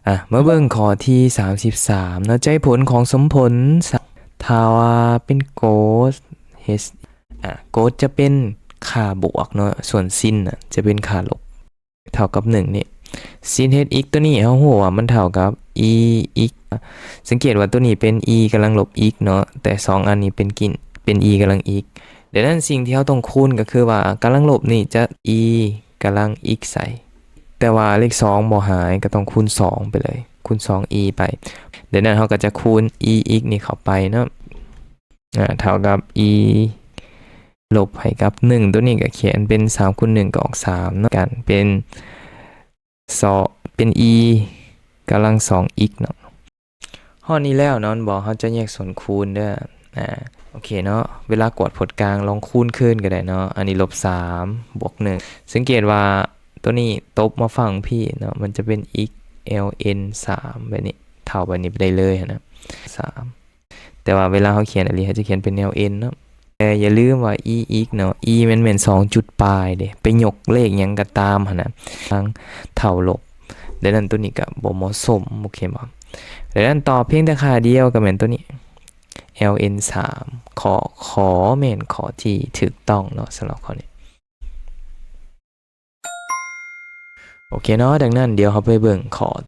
ອ່ະ ມາເບິ່ງຂໍ້ທີສາມສິບສາມເນາະ ໃຈຜົນຂອງສົມຜົນ ຖ້າວ່າເປັນໂກດ ເຮັດ ອ່ະ ໂກດຈະເປັນຄ່າບວກເນາະ ສ່ວນຊິນນະຈະເປັນຄ່າລົບ ເທົ່າກັບໜຶ່ງນີ້ ຊິນເຮັດ x ຕົວນີ້ ເຮົາຮູ້ວ່າມັນເທົ່າກັບ e x ສັງເກດວ່າຕົວນີ້ເປັນ e ກຳລັງລົບ x ເນາະ ແຕ່ສອງອັນນີ້ເປັນກິນ ເປັນ e ກຳລັງ x ດັ່ງນັ້ນສິ່ງທີ່ເຮົາຕ້ອງຄູນກໍຄືວ່າກຳລັງລົບນີ້ຈະ e ກຳລັງ x ໃສ່ ແຕ່ວ່າເລກສອງບໍ່ຫາຍ ກໍຕ້ອງຄູນສອງໄປເລີຍ ຄູນສອງ e ໄປ ດັ່ງນັ້ນເຮົາກໍຈະຄູນ e x ນີ້ເຂົ້າໄປເນາະ ອ່າ ເທົ່າກັບ e ລົບໃຫ້ກັບໜຶ່ງ ຕົວນີ້ກໍຂຽນເປັນສາມຄູນໜຶ່ງກໍອອກສາມເນາະ ກັນເປັນສອງ ເປັນ e ກຳລັງສອງ x ເນາະ ຮອດນີ້ແລ້ວເນາະ ແມ່ນບໍ່ ເຮົາຈະແຍກສ່ວນຄູນເດີ ອ່າ ໂອເຄເນາະ ເວລາກວດຜົນກາງລອງຄູນຄືນກໍໄດ້ເນາະ ອັນນີ້ລົບສາມ ບວກໜຶ່ງ ສັງເກດວ່າຕົວນີ້ຕົບມາຝັ່ງພີ້ເນາະ ມັນຈະເປັນ x ln ສາມ ແບບນີ້ ເທົ່າແບບນີ້ໄປໄດ້ເລີຍຫັ້ນນະ ສາມ ແຕ່ວ່າເວລາເຮົາຂຽນອີ່ຫຼີ ເຮົາຈະຂຽນເປັນ ln ເນາະ ແຕ່ຢ່າລືມວ່າ e x ເນາະ e ແມ່ນ ແມ່ນສອງຈຸດປາຍເດ້ ໄປຍົກເລກຫຍັງກໍຕາມຫັ້ນນະ ທາງເທົ່າລົບ ດັ່ງນັ້ນຕົວນີ້ກໍບໍ່ເໝາະສົມ ໂອເຄບໍ່ ດັ່ງນັ້ນຕອບພຽງແຕ່ຄ່າດຽວກໍແມ່ນຕົວນີ້ ln ສາມ ຂໍ້ ຂໍແມ່ນຂໍ້ທີ່ຖືກຕ້ອງເນາະ ສຳລັບຂໍ້ນີ້. ໂອເຄເນາະ ດັ່ງນັ້ນດຽວເຮົາໄປເບິ່ງຂໍ້